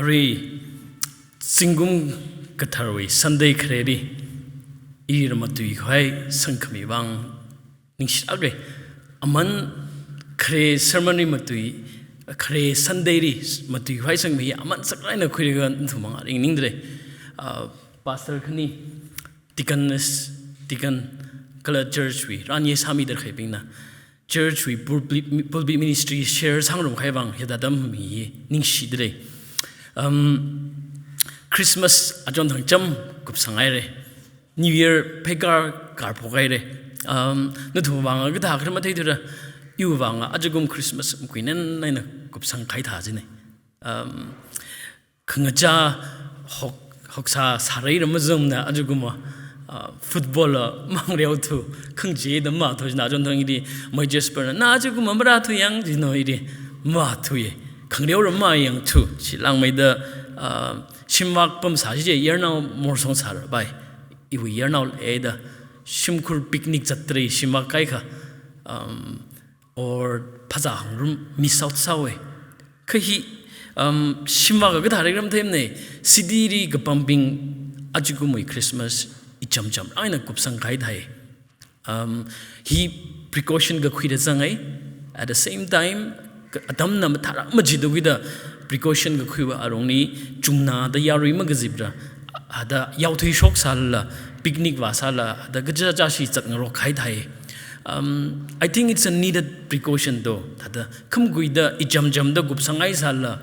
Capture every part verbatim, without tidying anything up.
Arui, zingkum katharwui Sunday khareli, ira matuikhavai sangkhami vang ningshi akha. Aman khare sermon li matui, khare Sunday li matuikhavai sangmi aman saklāk eina khuilaga nathum mangāli nganingdalei. Ah, pastor khani, deaconess, deacon, kala church wui ranye sāmida khalei bingna, church wui pulpit, pulpit ministry share sāngarumkhavai vang hithāda atam hi ningshidalei. Um, Christmas achon thangcham kupsanghaira. New Year pheikar karphokhaira. Um, nathum vang kathā kharam matheithura, iwui vang ajakum Christmas makuinenna kupsangkahai thā jina. Um, khangachā hok, hoksā sārai ram mazangna ajakum, ah, football la mangreo thu, khangachāda mathu jina. Achon thang ili, Mai Jasper na, na ajakum marāthu yang jino ili, mathuya. Khangareo ram mayangthu, chilāngmeida, ah, shimvak pamsā chi je, yarnao morsong sāra bai. Iwui yarnao leida, shimkhur picnic zatrei, shimvak kaikha, um, or phazā hāngrum miss out sāhaowa. Kha hi, um, shimvak kathā rikram themne, city li kapambing ajakumwui Christmas ichamcham eina kupsangkahai thai. Um, hi precaution kakhuida zangai. At the same time, ka-, atamna mathālāk majida khuida precaution kakhuiva arongli chungnada yarui makazipra, hithāda yaothuishok sālala, picnic vāsālala, hithāda kachāchāshi zatngarokkahai thai. Um, I think it's a needed precaution though. Hithāda khamkuida ichamchamda kupsanghai sālala,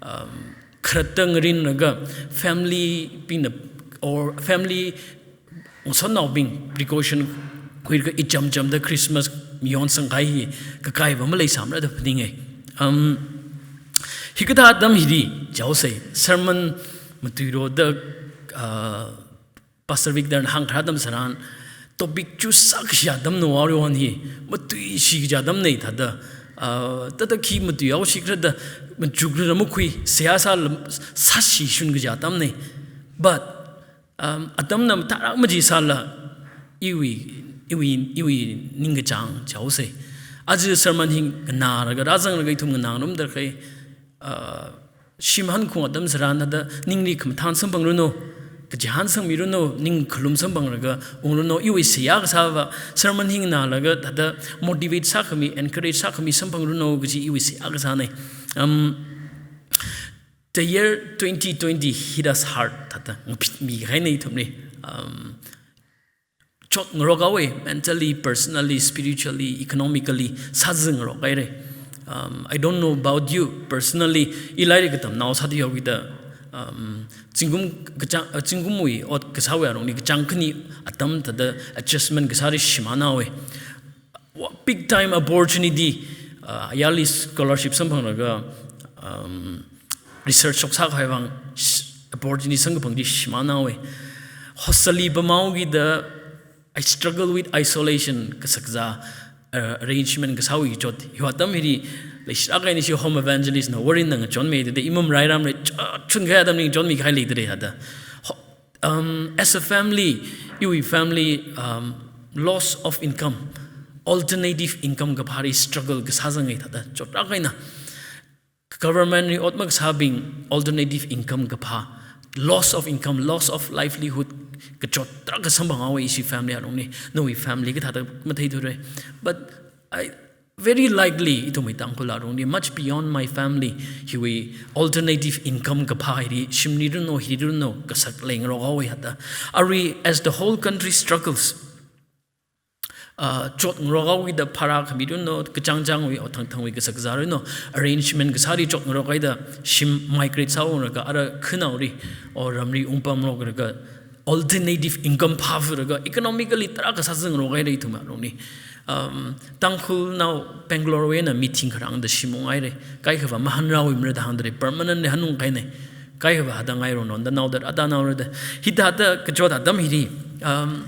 um, kharatta ngarinlaga family bingna or family ngasotnaobing precaution khuilaga ichamchamda Christmas mayon sangkahai hi kakaiva maleisāmara da phaninga. Um, hikathā atam hili jihaosa, sermon matuilu da, uh, Pastor Victor na hāngkharā atam tharan, topic choose sākashi atamna, awui vang hi matuishi kaji atamna hithāda. Uh, thāda khi matuihaosi khala da, machukrāra makhui, seihā sāla, sāshishun kaji atamna. But, um, atamna mathālāk maji sālala, iwui, iwui, iwui ningkachāng jihaosa. Aja sermon hi nganālaga, rāzanglaga ithum nganāngarumda khalei, uh, shim hankhung atam tharan hithāda ningli khamathān samphangranu, kachihān sangmiranu, ning khalum samphangraga ungranu, iwui seihā kasāva, sermon hi nganālaga hithāda motivate sākhami, encourage sākhami samphangranu kaji iwui seihā kasāna. Um, the year twenty twenty hit us hard, hithāda ngaphitmi kahaina ithumli. Um, chotngarok haowa, mentally, personally, spiritually, economically, sāzāngarok haira. Um, I don't know about you personally, i lairik katamnao sāda yaokida, um, zingkum kachāng, uh, zingkumwui ot kasāwui arongli kachāng khani atam hithāda adjustment kasāli shimānhaowa. Wa-, big time opportunity, uh, ayarli scholarship samphanglaga, um, research shoksākhavai vang sh-, opportunity samkaphang chi shimānhaowa. Hostel li pamhaokida, I struggle with isolation, kasakzā, uh, arrangement kasāwui chot. Hiwui atam hili, leishilāk eina ishi home evangelist na Warren na ngachonmi thāda, i mamarairamla, chotchun kahai atamli ngachonmi kahai leidalei hithāda. Ho-, um, as a family, iwui family, um, loss of income, alternative income kaphāli struggle kasā zangai hithāda, chotlāk eina. Government li ot makasābing alternative income kaphā, loss of income, loss of livelihood kachot tarākha samphanghaowa ishi family arongli, nawui family kathāda matheithura. But I, very likely, ithumwui Tangkhul arongli, much beyond my family, hiwui alternative income kaphā hili, shimliranu, hiliranu, kasak leingarok haowa hithāda. Arui, as the whole country struggles, uh, chotngarok haokida bhara khamiranu, kachāngchāngwui, or thangthangwui kasakzāranu, arrangement kasāli chotngarok haida, shim migrate sāungraga, ara khanaoli, or ramli ungpamngaroklaga, alternative income phāphalaga, economically tarākha sāzāngarok haira ithum arongli. Um, Tangkhulnao Bangalore wui eina meeting kharāngda shim unghaira, kaikhava mahānrāwui mara da hāngdalei, permanent li hanungkahaina, kaikhava hithāda ngairanu da naoda, ada naora da, hithāda kachot atam hili, um,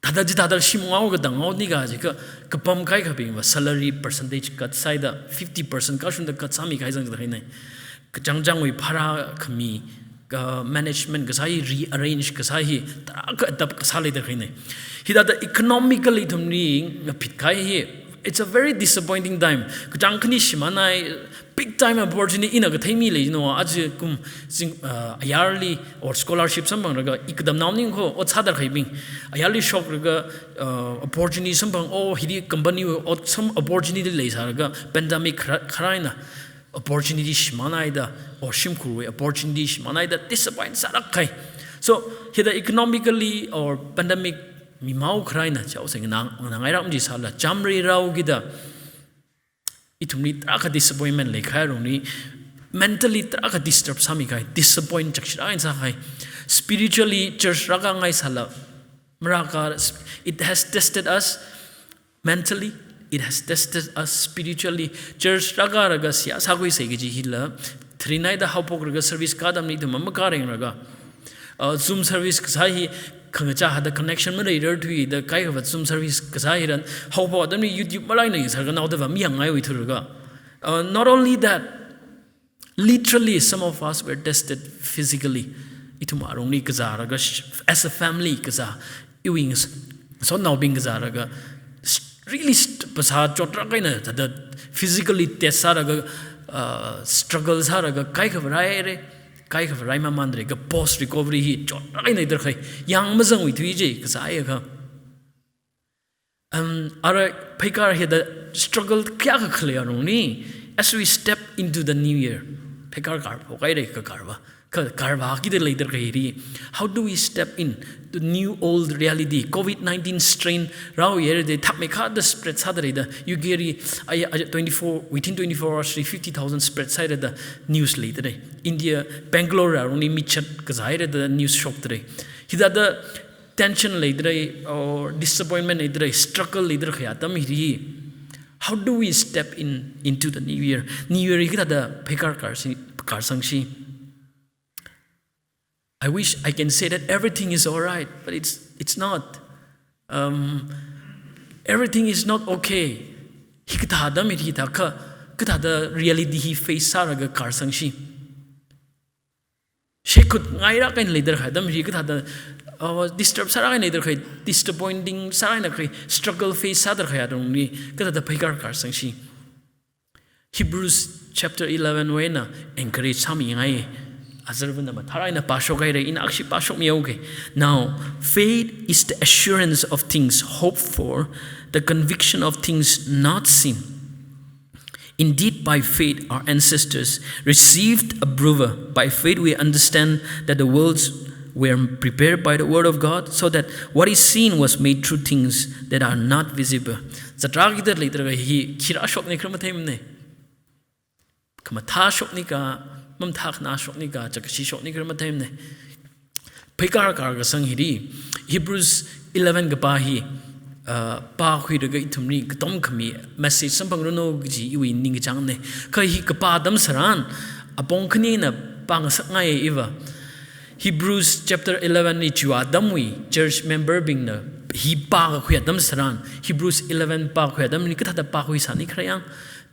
Hithāda chithāda shim unghaowa katang haoni kaji kha, kapam kaikhabingva salary percentage cut sāhaida, fifty percent kashungda cut sāmi kahai zangda khalei. Kachāngchāngwui bhara khami, ka management kasā hi rearrange kasā hi, tarākha adapt kasā leida khalei. Hithāda economically ithumli ngaphit kahai hi, It's a very disappointing time. Kachāng khani shimānhai, big time opportunity ina kathei mi lei no, aja kum zing, uh, ayarli or scholarship samphangraga, i katamnao maningakha ot sāda khaibing. Ayarli shoklaga, uh, opportunity samphang, oh, hili company ot sam opportunity leisālaga, pandemic khara-, khara eina opportunity shimānhaida, or shimkhurwui opportunity shimānhaida, disappoint sālāk kahai. So, hithāda economically or pandemic mimao khara eina, chaosei nganā, nganāngairā chi sālala, chāmri rao kida, ithumli tarākha disappointment leikahai arongli, mentally tarākha disturb sāmi kahai, disappoint chakshira eina sākahai, spiritually church rākāngai sālala, marāka, it has tested us mentally, it has tested us spiritually. Church rākālaga seihā sākhuisei kaji hila, tharinhaida haophoklaga service kā atamli ithum mamakārengraga, uh, Zoom service kasā hi khangachā hada connection maleirarthuida kaikhava Zoom service kasā hi ran, haophok atamli YouTube malai eina sārkhanao dava mi yangngai wui thuraga. Uh, not only that, literally some of us were tested physically. Ithum arongli kazālaga sh-, as a family kazā, iwui ngas-, ngasotnaobing kazālaga, s-, really st-, phasā chotlāk eina thāda physically test sālaga, uh, struggle sālaga kaikhava rāhaira, kaikhava rāhai mamānra, kha post recovery hi chotlāk eina darkahai, yang mazangwui thui chi kazāakha. Um, ara pheikar hithāda struggle kayākha khalei arongli, as we step into the new year, pheikar karphok haira, kakarva. Ka-, karva kida leidarkahai ri. How do we step in to new old reality? COVID nineteen strain rāhaohaira da, thakmeikhada spread sāda leida. U K li, ai, ai, twenty-four, within twenty-four hours li fifty thousand spread sāhaira da news leida lei. India, Bangalore arongli michat kazāhaira da news shokda lei. Hithāda tension leida lei, or disappointment leida lei, struggle leida lei kahai atam hili, how do we step in into the new year? New year hi kathāda pheikar karsang, karsangsi? I wish I can say that everything is all right, but it's, it's not. Um, everything is not okay. Hikathā atam hi thākha, kathāda reality hi face sālaga karsangsi? Shekut ngailāk eina leida lei kahai atam hi kathāda, uh, disturb sālāk eina leida lei kahai, disappointing sālāk eina kahai, struggle face sāda lei kahai atam hi kathāda pheikar karsangsi? Hebrews chapter eleven wui eina encourage sāmingai. Azarvana mathālāk eina pāshok haira, ina akhashi pāshokmihaoga. Now, faith is the assurance of things hoped for, the conviction of things not seen. Indeed, by faith our ancestors received a prover. By faith we understand that the worlds were prepared by the word of God, so that what is seen was made through things that are not visible. Zatrā kida leida lei hi, khi rāshokni khala matheimana. Khamathā shokni ka, mamathā khana shokni ka, chakashi shokni khala matheimana. Pheikar karkasang hili, Hebrews eleven kapā hi, uh, pākhuilaga ithumli katom khami message samphangranu kaji iwui ningkachāngna. Kha hi kapā atam tharan, apong khanina pāngasakngai iva. Hebrews chapter eleven li chiwui atamwui church member bingna hi pākakhui atam tharan, Hebrews eleven pākhui atamli kathāda pākhuisāni khala yang,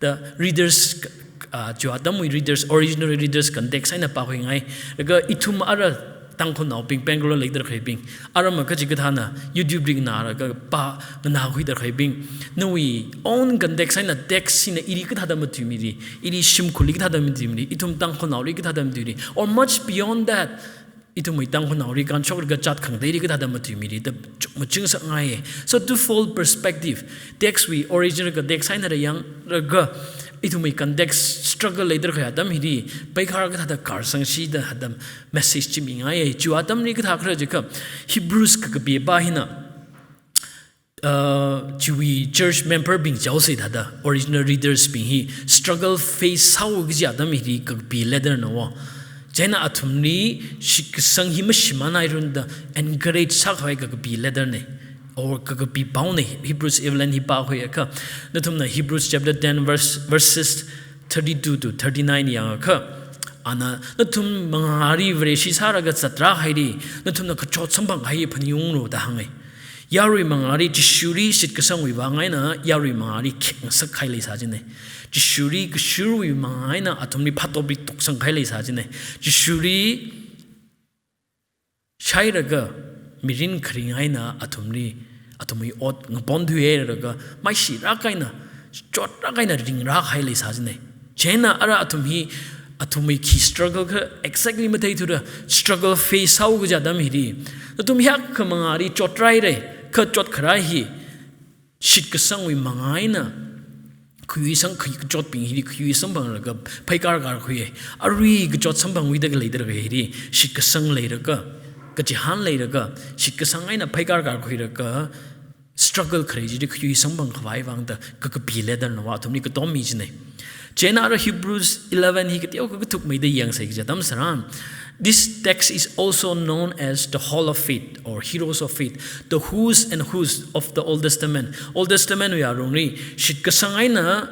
the readers, uh, chiwui atamwui readers, original readers context eina pākhuingai. Laga ithum ara Tangkhulnaobing, Bangalore leida leikhaibing, aram kachi kathāna YouTube li nganālaga pā nganākhuida leikhaibing, nawui own context eina text hina ili kathāda matuimiri, ili shimkhurli kathāda matuimiri, ithum Tangkhulnaoli kathāda matuimiri, or much beyond that, ithumwui Tangkhulnaoli kānshoklaga jat khangateili kathāda matuimiri da chuk machingasakngai. So twofold perspective, text wui original context eina rāyanglaga, ithumwui context struggle leida leikahai atam hili, pheikar kathāda karsangsi da atam message chi mingai. Chiwui atamli kathā khala jiakha, Hebrews kakapi pā hina, uh, chiwui church member bing chaosei thāda, original readers bing hi struggle face sāhaoki kaji atam hili kakapi letter na wo. Chieina athumli shitkasang hi mashimānhairanu da encourage sākhavai kakapi letter na, or kakapi paona. Hebrews eleven hi pākhuiakha, nathumna Hebrews chapter ten verse, verses thirty-two to thirty-nine yangakha, ana nathum mangāli Vareshi sālaga zatrā haili, nathumna kachot samphang kahai phaningunglu da hānga. Yarui mangāli Jishuli shitkasangwui vang eina yarui mangāli khekngasak kahai leisā jina. Jishuli kashurwui vang eina athumli phatopli toksang kahai leisā jina. Jishuli shailaga mirin kharing eina athumli Athumwui ot ngapon thuihairaga, maishirāk eina, chotrāk eina ringrākahai leisā jine. Chieina ara athum hi, athumwui khi struggle kha exactly matheithura, struggle face sāhaokaja atam hili, nathum hiyākha mangāli chotrai re, kha chotkharā hi shitkasangwui manga eina, khuisang khui kachotbing hili khuisangphangraga pheikar karkhuiya. Arui kachot samphangwui da khalei da khalei hili shitkasang leilaga, kachihān leilaga, shitkasang eina pheikar karkhuilaga, struggle khalei chili khuisangphang khavai vang da kakapi letter na va athumli katommi jine. Chieina ara Hebrews eleven hi kateokha kathukmeida yangsei kaja atam tharan, this text is also known as the Hall of Faith or Heroes of Faith, the who's and who's of the Old Testament. Old Testament wui alungli shitkasang eina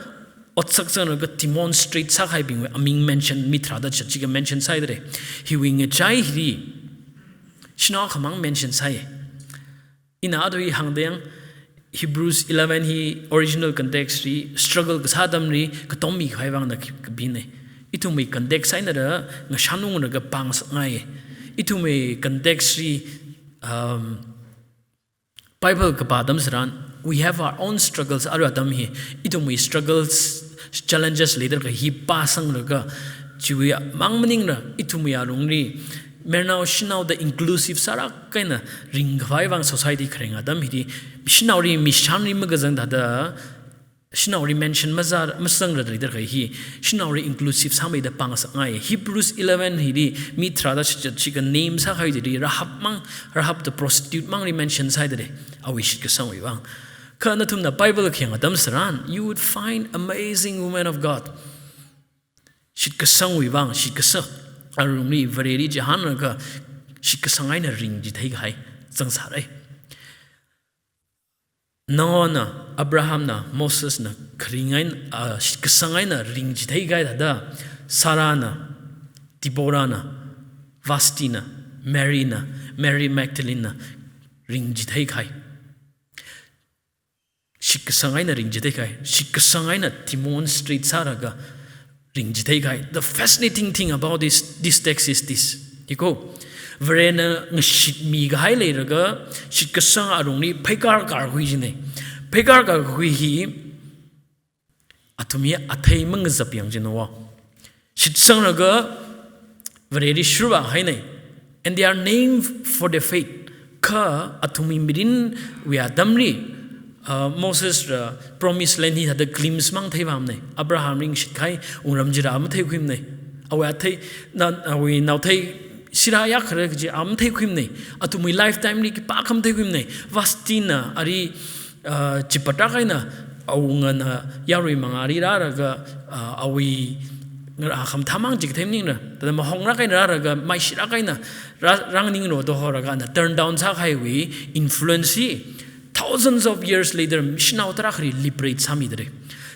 otsak sanglaga demonstrate sākahaibingwui aming mention mi tharāda chatchika mention sāhaidalei. Hiwui ngachai hili shanao akhamang mention sāi. Ina athum hi hāngda yang, Hebrews eleven hi original context li struggle kasā atamli katommi khavai vang da kapine. Ithumwui context eina da ngashanungraga pāngasakngai. Ithumwui context li, um, Bible kapā atam tharan, we have our own struggles. Ara atam hi ithumwui struggles, challenges leidalei, hi pāsanglaga, chiwui mang maningla ithumwui alungli mayarnao shanaoda inclusive sārāk eina ringkhavai vang society kharing atam hili, shanaoli mishanli makazang thāda, shanaoli mention mazā, mazangra leidalei hi, shanaoli inclusive sāmeida pāngasakngai. Hebrews eleven hili mi tharāda chatchika name sākahai chili Rahab mang, Rahab the prostitute mangli mention sāhaidalei, awui shitkasangwui vang. Kha nathumna Bible khayang atam tharan, you would find amazing women of God. Shitkasangwui vang, shitkasak alungli Vareli chihānlaga shitkasang eina ringchitheikahai zangsārai. Noahna, Abrahamna, Mosesna kharing eina, ah, shitkasang eina ringchitheikahai thāda, Sarahna, Deborahna, Vashtina, Maryna, Mary Magdalena ringchitheikahai. Shitkasang eina ringchitheikahai, shitkasang eina demonstrate sālaga ringchitheikahai. The fascinating thing about this, this text is this. Hi ko, Varena ngashitmikahai leilaga, shitkasang alungli pheikar karkhui jine. Pheikar karkhui hi, athum hi athei mangazap yang jine va. Shitsanglaga Vareli shurvāhaine. And they are named for their faith. Kha athumwui mirinwui atamli, uh, Moses la Promised Land hi thāda glimpse mang theivāmane. Abrahamli ngashitkahai wungram chila matheikhuimane. Awui athei, na, awui naothei sirayākhare kaji matheikhuimane. Athumwui lifetime li khipākha matheikhuimane. Vashtina, ari, ah, chipatrāk eina awungana yarui mangāli rālaga, ah, awui ngarā khamathā mang chikathei maningla, thāda mahongrāk eina rālaga, maishirāk eina rā-, rānganinglu da horaga ana turn down sākahaiwui influence hi thousands of years later shanao tarākhali liberate sāmidalei.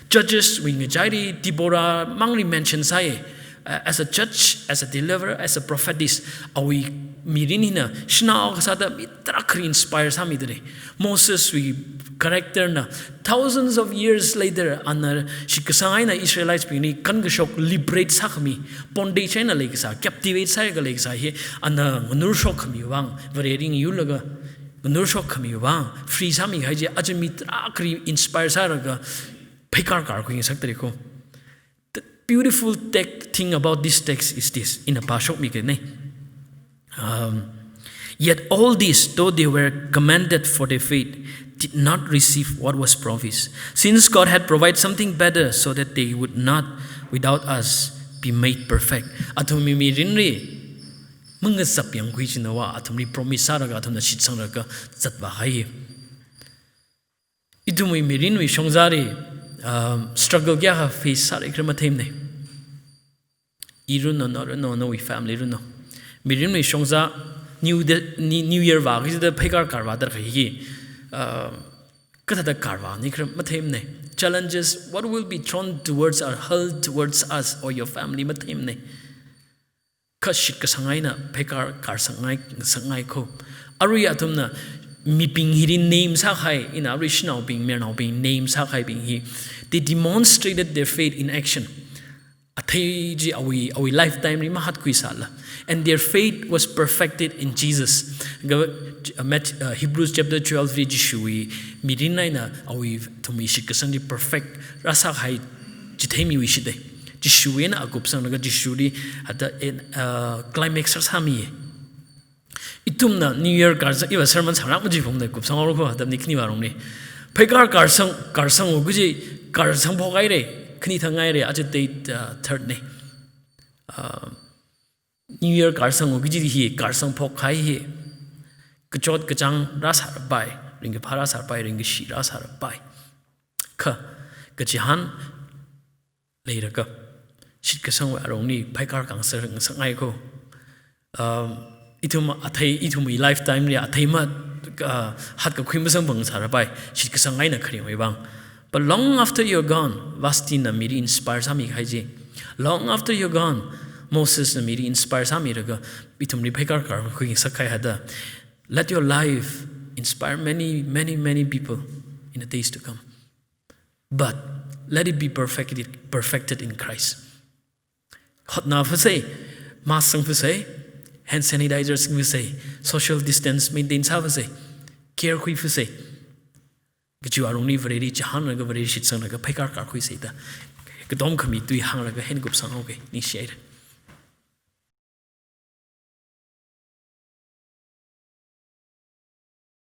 Judges wui ngachaili Deborah mangli mention sāi. Uh, as a judge, as a deliverer, as a prophetess, awui mirin hina shanao akha sāda mi tarākhali inspire sāmidalei. Moses wui character na thousands of years later ana shitkasang eina Israelites bingli kankashok liberate sākhami, bondage eina leikasā, captivate sālaga leikasā hi ana nganurshokkhami vang, Vareli ngayurlaga nganurshokkhami vang, free sāmikahai chi aja mi tarākhali inspire sālaga pheikar karkhui ngasakdalei ko. The beautiful tec-, thing about this text is this. Ina pāshokmikane. Um, yet all this, though they were commended for their faith, did not receive what was promised. Since God had provided something better so that they would not, without us, be made perfect. Athumwui mirinli mangazap yangkhui jine va, athumli promise sālaga, athumna shitsanglaga zatvāhai. Ithumwui mirinwui shongzali, um, struggle kayākha face sālaga matheimane. Irunno, narunno, nawui family runno. Mirinwui shongza New De-, Ni-, New Year vā kajida pheikar karvā tarākha hi, uh, kathāda karvāni khala matheimane. Challenges, what will be thrown towards or hurled towards us or your family matheimane. Kha shitkasang eina pheikar karsakngai, sakngai ko. Arui athumna mibing hili name sākahai, ina arui shanaobing, mayarnaobing name sākahaibing hi, they demonstrated their faith in action. Athei chi awui, awui lifetime li mahatkhuisāla. And their faith was perfected in Jesus. Ga, uh, Mat-, uh, Hebrews chapter twelve li Jishuwui mirin eina awui ithumwui shitkasang chi perfect rāsākahai chitheimiwui shitda. Jishuwui eina akupsanglaga Jishuli hithāda, uh, climax rāsāmi. Ithumna New Year karsang, iva sermon sāngarok majiphungda kupsang haora ko, atam ni khani vārongli. Pheikar karsang, karsang o kaji, karsang phokhaira, khani thang ngaira, aja date, uh, third na. Uh, New Year karsang o kaji hi, karsang phokhai hi, kachot kachāng rāsārapai, ringkaphā rāsārapai, ringkashi rāsārapai. Kha, kachihān, leilakha, shitkasangwui arongli pheikar kangser ngasakngai ko. Um, ithum athei, ithumwui lifetime li athei ma, uh, hatkakhui masangphangsārapai, shitkasang eina kharingwui vang. But long after you're gone, Vastina mili inspire sāmikahai chi. Long after you're gone, Mosesna mili inspire sāmilaga, ithumli pheikar karkhui ngasakkahai hithāda. Let your life inspire many, many, many people in the days to come. But let it be perfected, perfected in Christ. Hotnafuse, mask sangfuse, hand sanitizer sangfuse, social distance maintain sāfuse, care khuifuse. Kachiwui arongli Vareli chihānlaga Vareli shitsanglaga pheikar karkhuise da. Katom khami tui hānglaga hand kupsang haoke, ningshihaira.